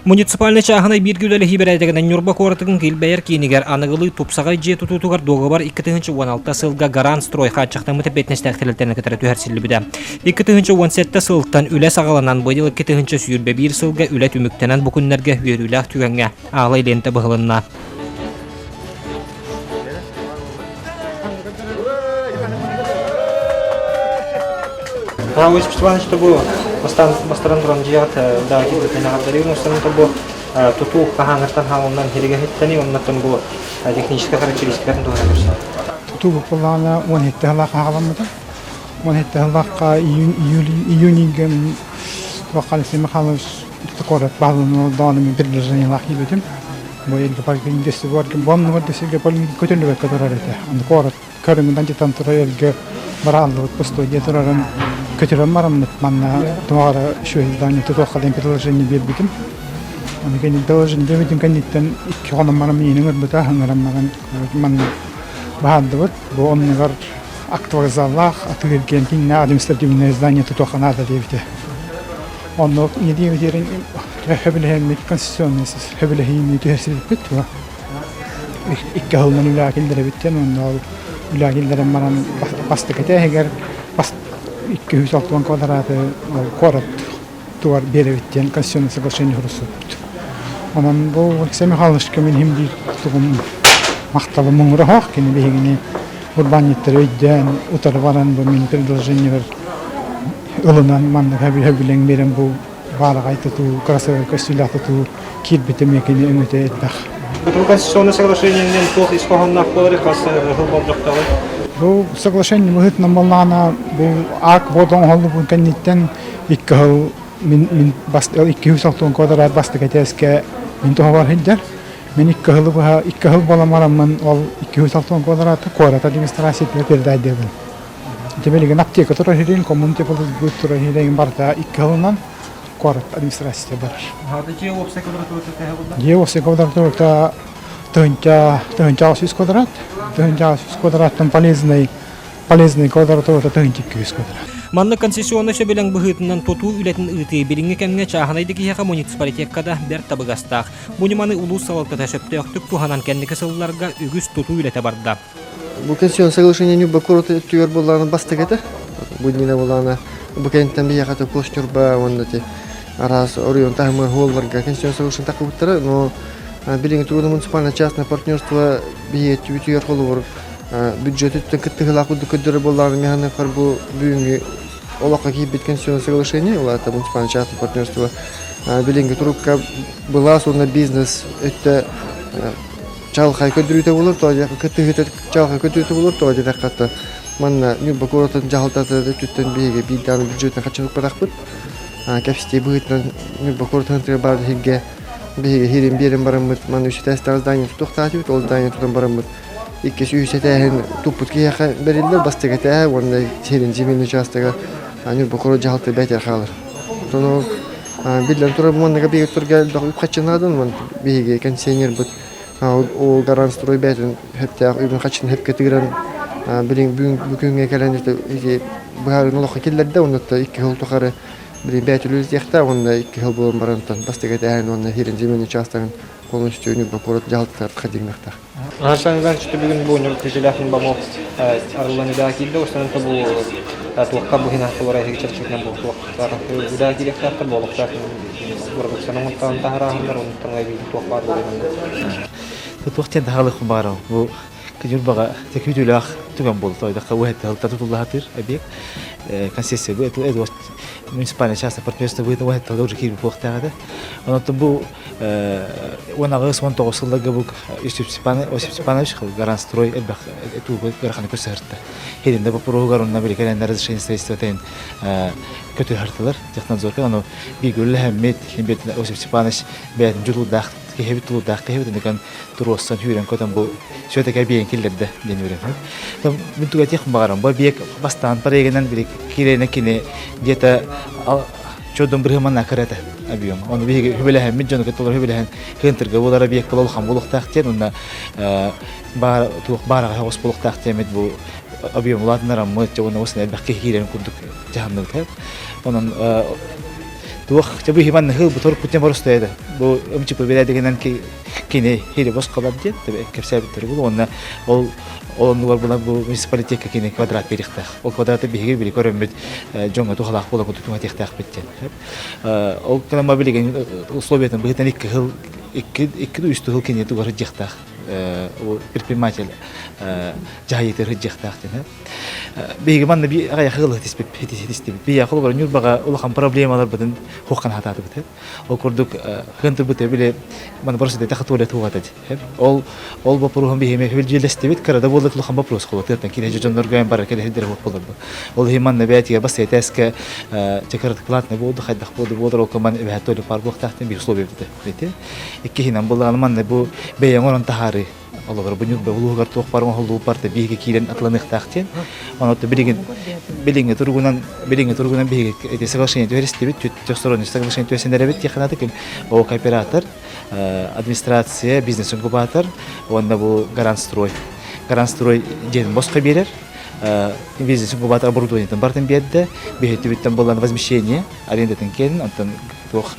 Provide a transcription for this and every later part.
Муниципальнай чааһынай бииргэ үлэлэһии бэрээдэгинэн Ньурба куоратыгын килбэйэр киинигэр аныгылыы тупсаҕай дьиэ тутуутугар дуогабар 2016 сылга Гарант-строй хааччахтаммыт эппиэтинэстээх тэрилтэни кытары түһэрсиллибитэ. 2017 сылтан үлэ саҕаланан быйыл 2021 сылга үлэ түмүктэнэн бу күннэргэ үөрүүлээх түгэҥҥэ аалай лиэнтэ быһылынна. Осип Степанович бу бастаран туран дьиэҕит да киирбитин устан бу тутуу хаһааҥҥыттан хаалынан хиригэһиттани оннуттан бу техническэй характеристикатын туһана көрсө. Тутуу буккуллаҕына 17 сыллаах хаалламмыта. 17 сыллаахха июнь июль июнь ыйга туохха Алексей Михайлович куорат баһылыгын олордоҕуна мин предложениелаах киирбитим. Бу элгэ боннугар да сиргэ көтөллүбэккэ турар этэ. Аны куорат көрүҥүнэн дьитан турар элгэ барааллыбыт пустой дьиэ турарын көтүрэн бараммыт манна туох эрэ үчүгэй здание тутуохха диэн предложение биэрбитим. Аны кини предложение диэбитим кэнниттэн икки хонон баран миигин ыҥырбыта, ыҥыран баран манна баһаардыбыт. Бу оннугар актовый заллаах атыы-эргиэн кииннээх административное здание тутуохха наада диэбитэ. Онно не диэбитэрин сөбүлэһэммит конституционный сөбүлэһиини түһэрсибиппит икки сылынан үлэҕэ киллэрэбит диэн уонна ол үлэҕэ киллэрэн баран бастакы этээһигэр 260 квадраты ол куорат тугар биэрэбит диэн конституционное соглашение суруйсубут. Онон бу Алексей Михайловичка мин иһим биир тугум махталым муҥура суох. Кини биһигини урбаанньыттары өйдөөн утары баран бу мин предложениебар ылынан маннык сөбүлэҥ биэрэн бу баараҕай тутуу, красивай көстүүлээх тутуу киирбитэ эмиэ кини өҥөтө элбэх. Бу конституционное соглашениенэн туох ис хоһоонноох буоларый, хас сыл болдьохтооҕуй? Бу соглашение быһыытынан буоллаҕына, бу акт буолан оҥоһуллубут кэнниттэн икки сыл мин мин бас 260 квадрат бастакы этээскэ мин туһабар сылдьар. Мин икки сылы быһа икки сыл буолан бараммын ол 260 квадраты куорат администрациятыгар передайдыыбын. Ити билигин аптека турар сирин, коммунтеплосбыт турар сирин барыта икки сылынан куорат администрацията барар. Дьиэ уопсай квадратурата төһө булла? Дьиэ уопсай квадратурата тыһыынча тыһыынча 800 квадрат. Тыһыынча 800 квадраттан полезный полезный квадратурата тыһыынча 200 квадрат. Манна концессионнай сөбүлэҥ быһыытынан тутуу үлэтин ыытыы билиҥҥи кэмҥэ чааһынай да киһиэхэ муниципалитекка да бэрт табыгастаах. Бу ньыманы улуус салалтата сөптөөхтүк туһанан кэнники сылларга үгүс тутуу үлэтэ барда. Бу конституционное соглашение Ньурба куораты өттүгэр буоллаҕына бастакы этэ. Бу иннинэ буоллаҕына бу кэнниттэн биһиэхэ Токуос Ньурба уонна ити араас оройуон таһымыгар хуолларга конституционное соглашение таххыбыттара. Но билиҥҥи туругунан муниципальное частное партнерство биһиги өттүбүтүгэр холобур бюджет өттүн кыттыһыылаах курдук көрдөрөр буоллаҕына миэхэ бу бүгүҥҥү олоххо киирбит конституционное соглашение, ол аата муниципальное частное партнерство билиҥҥи турукка былаас уонна бизнес өттө чалхай көрдөрүүтэ буолар, тоҕо диэххэ кыттыһыыта чалхай көрдөрүүтэ буолар, тоҕо диэтэххэ хатта манна Ньурба куоратын дьаһалтата өттүттэн биһиги биирдээн бюджетын хаччылыкпатахпыт. Кэпсэтии быһыытынан Ньурба куоратын баар сиргэ биһиги хирин биэрэн бараммыт манна үс этээстээх здание тутуохтаатыбыт, ол здание тутан бараммыт иккис үһүс этээһин туппут киһиэхэ бэриллэр, бастакы этээһэ уонна сирин земельный учаастага Ньурба куорат дьаһалта бэйэтигэр хаалар. Оттон биллэн турар, манныга биһиги турга элбэх үп-харчы наада, биһиги консенербыт Ол гаранстрой бэйэтин сөптөөх үбүн-харчытын сөпкө тыыран билин бүгүн күҥҥэ кэлэн ити быһаарыыны олоххо киллэрдэ уонна икки сыл тухары билин бэйэтэ үлэлэтиэхтээх уонна икки сыл буолан баран бастакы этээһин уонна хирин земельный учаастагын полностью Ньурба куорат дьаһалтатыгар хадьыҥныахтаах. Арсен Иванович бүгүн бу күтүлээх бамок арыллан үлэҕэ киирдэ, устанан бу туохха бу хинан холора эһиги чэрчитинэн бу туохтар үлэҕэ киириэхтээхтэр буолуохтаах Бородууксаны оҥортоон таһарааһыннар онтон эбии туох баар буолуон Туох диэн таһаалыах баарал бу Ньурбаҕа күүтүүлээх түгэн буолла тойдохха уһэттэ тутуллаһатыр объект концессия бу муниципальная частное партнерство быһыытынан уһэттэ уже киирбит буолуохтаах этэ онон бу 18-19 сылларга бу Осип Степанович Гаранстрой элбэх тууга ыараханы көрсөһөртө. Хиринде боппуруоһугар онно били кэлэннэр разрешение строительства көтүһартылар технадзорка ону бииргэ үлэлэһэммит Осип Степанович бэйэтин дьулуурдаах киһибит тулуурдаах киһибит инникэн туруорсан сүүрэн көтөн бу сүөтэкэ биэн киллэрдэ диэн үөрэн. Мин туга этиэх баҕарам бу биэк бастаан проегынан били киирэнэ кини где-то чодун бырыһыман кырата объем. Ону биһиги хүбэлэһэммит дьону кытта хүбэлэһэн кыынтырга буолар объект була улахан буолуохтаах диэн уонна баар туох баараҕа оҕус буолуохтаах диэммит бу объем улаатыннараммыт уонна осына элбэх киһи киирэрин курдук дьаһанныбыт. Онон. Туох чэ бу химан хыл бу тор путин боростуйда. Бу МЧП бэрээдэгинэн кини хири босхолор диэн кэпсээбиттэр бул уонна ол ол оннугар була бу муниципалитекка кини квадрат биэриэхтээх. Ол квадраты биһиги били көрөммүт дьоҥҥо туһалаах буола кутутуҥа тиэхтээхпит диэн. Ол гынан билигин условиятын быһыытынан икки хыл икки икки үс тыһыл кини тугар сылдьыахтаах предприниматель дьаһайыытыгар сылдьыахтаах диэн. Биһиги манна би аҕыйах ыалы хитистибит. Биһиэхэ холобура Ньурбаҕа улахан проблемаларбытын хуоххан хатаатыбыт. Ол курдук хын турбут били маны просто это туалет тугата Ол ол боппуруоһун биһиги хүлдьүлэстибит кырада буолла улахан боппуруос холотыаттан кире дьоннорго бара кэлэһиддэр болар Ол иһин манна бээтигэ бас этээскэ чекарат платный буолду хайдах буолду буолар ол коман эбэһэ туалет пар буохтаахтын бир условия битэ. Иккиһинэн буллаҕына манна бу бэйэҥ орон таһаарыы олоҕор бу Ньурба улууһугар туох бар оҥоһуллубут барыта биһиги киирэн атыланыахтаах диэн. Онон билигин билиҥҥи туругунан билиҥҥи туругунан биһиги эти соглашение түһэристибит, трехсторонний соглашение түһэсэн эрэбит диэххэ ким ОК оператор, администрация, бизнес-инкубатор уонна бу Гарантстрой. Гарантстрой диэн босхо биэрэр. Бизнес-инкубатор оборудованиетын барытын биэрдэ. Биһиги булан возмещение арендатын кэлин, онтон туох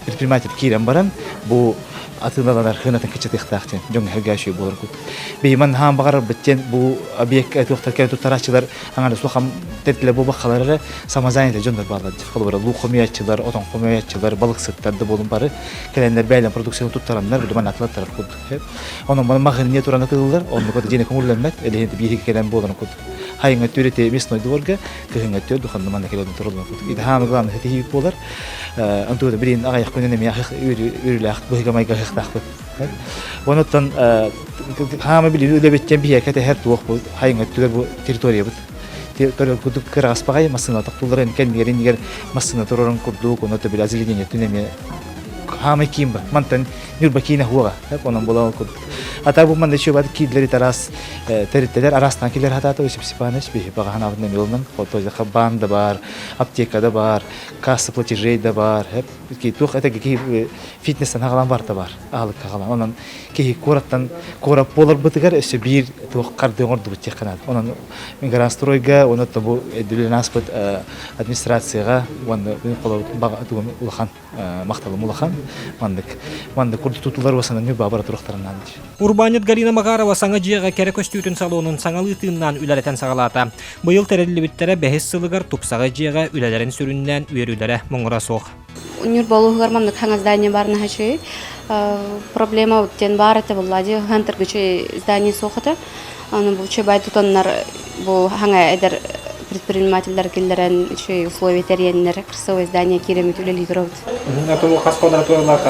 предприниматель киирэн баран бу атыыланар хыынатын кыччатыахтаах диэн дьоҥҥо сэргээччи буолар курдук. Биһиман хаан баҕарарбыт диэн бу объекка туохтар кэлэн туттарааччылар аҥара суох тэрилтэлэр буолбаххалар эрэ самозанятый дьоннор бааллар. Холобура луук хомуйааччылар, отон хомуйааччылар, балыксыттар да буолун бары кэлэннэр бэйэлэрин продукцияны туттараннар билиман атылаттарар курдук. Онон маны маҕаһыыҥҥа туран атыылыыллар, оннук дьиэни көҥүллэммэт, элиһин биһиги кэлэн буоларын курдук. Хайыҥа түрүтэ мясной дворга кыһыҥҥа өттүгэр духанна манна кэлэн тураллар курдук. Ити хаамы главное ситиһии буолар. Онтугу билин аҕыйах күнүн эмиэ үөрүүлээх быһыга-майга ыһыахтаахпыт. Онуттан хаамы билин үлэбиттэн биһиэхэ тэһэр туох бу хайыҥа өттүгэр бу территориябыт территория курдук кыраҕас баҕайы массыына тохтууллар кэннигэр иннигэр массыына турарын курдук ону били озеленение өттүн эмиэ хаамай киин бар мантан Ньурба киинэ хуоҕа онон була курдук ата бу манна еще бат киирлери тараас тэрилтэлэр араастаан килер хатаата Осип Степанович биһи баҕаһанаабытын эмиэ ылынан хотойдаха баан да бар аптека да бар касса платежей да бар туох это киһи фитнестен хагалан барта бар аһылыкка хагалан онон киһи куораттан куорат буоларбытыгар өссө биир туох харды оҥордубут диэххэ наада онон Гранстройга онон бу эдүлэн ааспыт администрацияҕа уонна улахан махталым улахан. Маннык маннык курдук тутулар уосанан Ньурба бара туруохтарынан диир. Урбаанньыт Галина Макарова саҥа дьиэҕэ кэрэ көстүүтүн салонун саҥалыы тыыннаан үлэлэтэн саҕалаата. Быйыл тэриллибиттэрэ бэһис сылыгар тупсаҕай дьиэҕэ үлэлэрин сүрүннээн үөрүүлэрэ муҥура суох. Ньурба улууһугар маннык хаҥас здание баар наһачы проблема диэн баар этэ булла дии хантыргычы здание суох этэ Аны бу чөбай тутаннар бу хаҥа эдэр предпринимателлэр киллэрэн үчүгэй условия тэрийэннэр красивое здание киирэммит үлэлии турабыт. Ату хас квадратуралаах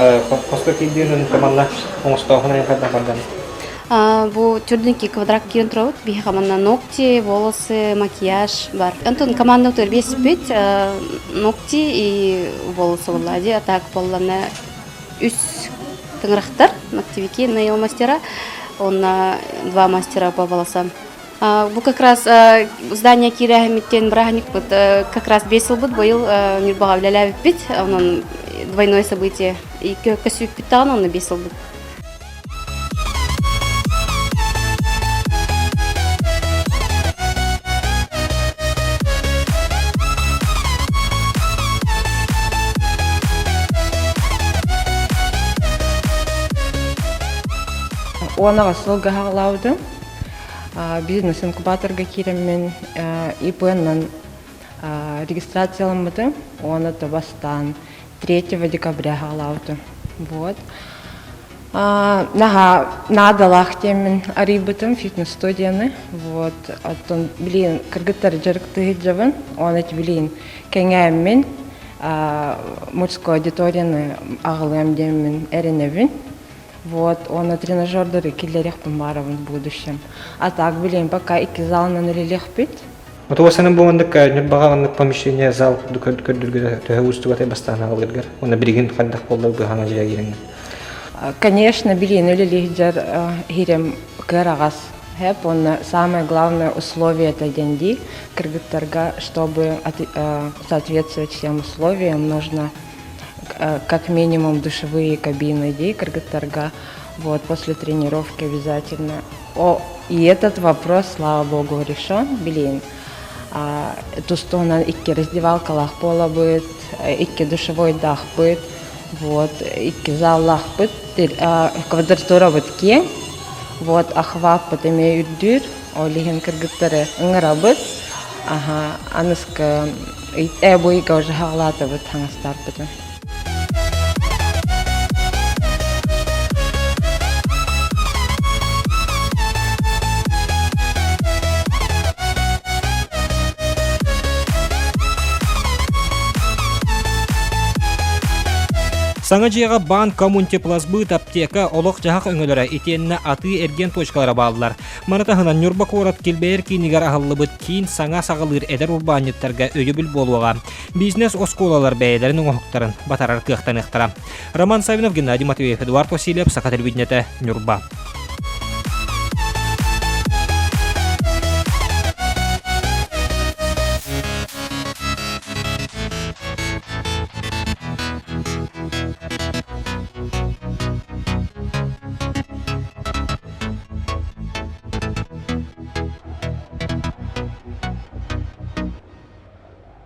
хоско киирдиэн манна оҥостооһун айан хайдах бардан? Бу төрдүнки квадрат киирэн турабыт. Биһиэхэ манна ногти, волосы, макияж бар. Антон команда беспит ногти и волосы буолла а так буоллана үс тыҥырахтар, ногтевики, наил мастера, он два мастера по волосам. Бу как раз здание киирээһимиттен бырааһынньыкпыт как раз биэс сылбыт быйыл Ньурбаҕа үлэлээбиппит, онон двойное событие. Икки көсүүппүт даҕаны онно биэс сылбыт. Уонаҕа сылга хаалаабытым. Бизнес-инкубаторга киирэммин ИП-нан регистрацияламмытым. Уонна бастаан 3 декабря хаалаабытым. Вот. Наһаа наадалаах диэммин арыйбытым фитнес-студияны. Вот. Оттон билигин кыргыттар дьарыктыы сылдьабын. Оны билигин кэҥээммин мужской аудиторияны аҕалыам диэммин эрэнэбин. Вот, уонна тренажердары киллэриэхпин баарабын в будущем. А так, билигин пока икки залынан үлэлиэхпит. Отуосанын бу маннык Ньурбаҕа маннык помещение зал көрдүргө төһө уустугатай бастаан аҕалыргар уонна билигин хайдах буолла быһаана дьиэ киирэҥҥин? Конечно, билигин үлэлиир иһирем кыараҕас. Хэп, уонна самое главное условие это диэн кыргыттарга, чтобы соответствовать всем условиям, нужно как минимум душевые кабины дии кыргыттарга. Вот, после тренировки обязательно. О, и этот вопрос, слава богу, решен, блин. Тустуунан икки раздевалкалаах буолабыт. Икки душевойдаахпыт, вот, икки заллаахпыт, квадратурабыт киэҥ, вот, охваппыт эмиэ үрдүүр, ол иһин кыргыттары ыҥырабыт. Аха, аныска бу ыйга уже хаҕалаатыбыт таҥастарбытын. Саҥа дьиэҕэ баан коммунтепласбыт аптека олох-дьаһах өҥөлөрө итиэннэ атыы-эргиэн точкалара бааллар. Маны таһынан Ньурба куорат килбэйэр киинигэр аһыллыбыт киин саҥа саҕалыыр эдэр урбаанньыттарга өйөбүл буолуоҕа. Бизнес-оскуолалар бэйэлэрин оҥоһуктарын батарар кыахтаныахтара. Роман Савинов, Геннадий Матвеев, Эдуард Васильев, Саха телевидениетэ, Ньурба.